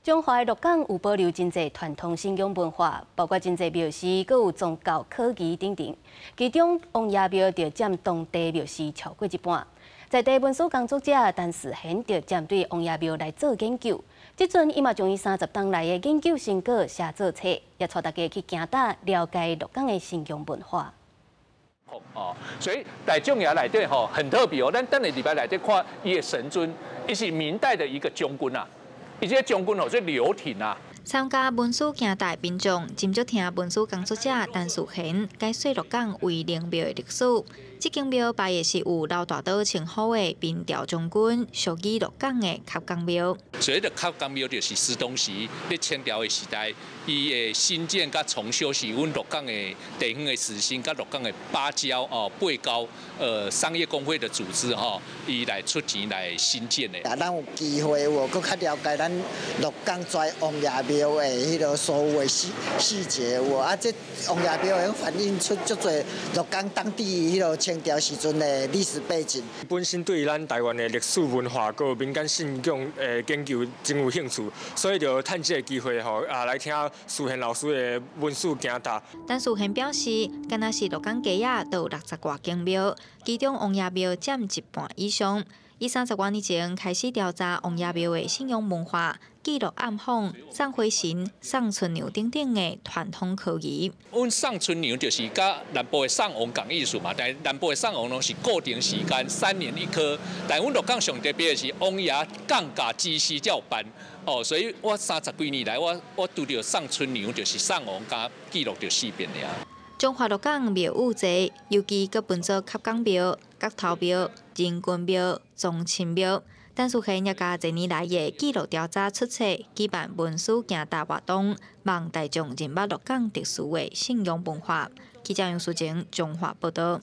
彰化鹿港有保留真濟傳統信仰文化，包括真濟廟寺，閣有宗教科儀等等。其中王爺廟就佔當地廟寺超過一半。在地文史工作者陳世賢就針對王爺廟來做研究。這陣伊嘛將伊30冬來的研究成果寫做冊，也帶大家去行踏了解鹿港的信仰文化。哦，所以在眾爺內底吼很特別哦。咱等下禮拜內底看伊的神尊，伊是明代的一個將軍啊。伊這個將軍吼，做劉廷啊。參加文史行踏的民眾，斟酌聽文史工作者陳世賢解說鹿港威靈廟的歷史。這間廟拜的是有劉大刀稱呼的明朝將軍，屬於鹿港的磕公廟。所謂的磕公廟，就是司當時佇清朝的時代，伊的新建佮重修是阮鹿港的地方的士紳佮鹿港的八郊哦八高商業公會的組織吼，伊來出錢來新建的。啊，咱有機會有閣較了解咱鹿港跩王爺廟的彼个所有的細細節有無？啊，這王爺廟會反映出足濟鹿港當地彼个清朝時陣的歷史背景。本身對咱台灣的歷史文化閣民間信仰的研究真有興趣，所以就趁這个機會吼啊來聽蘇賢老師的文史行踏。陳世賢表示，敢若是鹿港街仔都有60外間廟，其中王爺廟佔一半以上。伊30外年前開始調查王爺廟的信仰文化，記錄暗訪、送花神、送春娘等等的傳統科儀。阮送春娘就是佮南部的送王仝意思嘛，但南部的送王攏是固定時間，3年一科。但阮鹿港上特別的是王爺降駕之時才有辦哦，所以我30幾年來，我拄著送春娘就是送王，佮記錄著四遍爾。彰化鹿港廟宇濟，尤其閣分做磕公廟、角頭廟、仁君廟、宗親廟。陳世賢也共濟年來的記錄調查出冊，舉辦文史行踏活動，望大眾認捌鹿港特殊的信仰文化。記者楊淑靜彰化報道。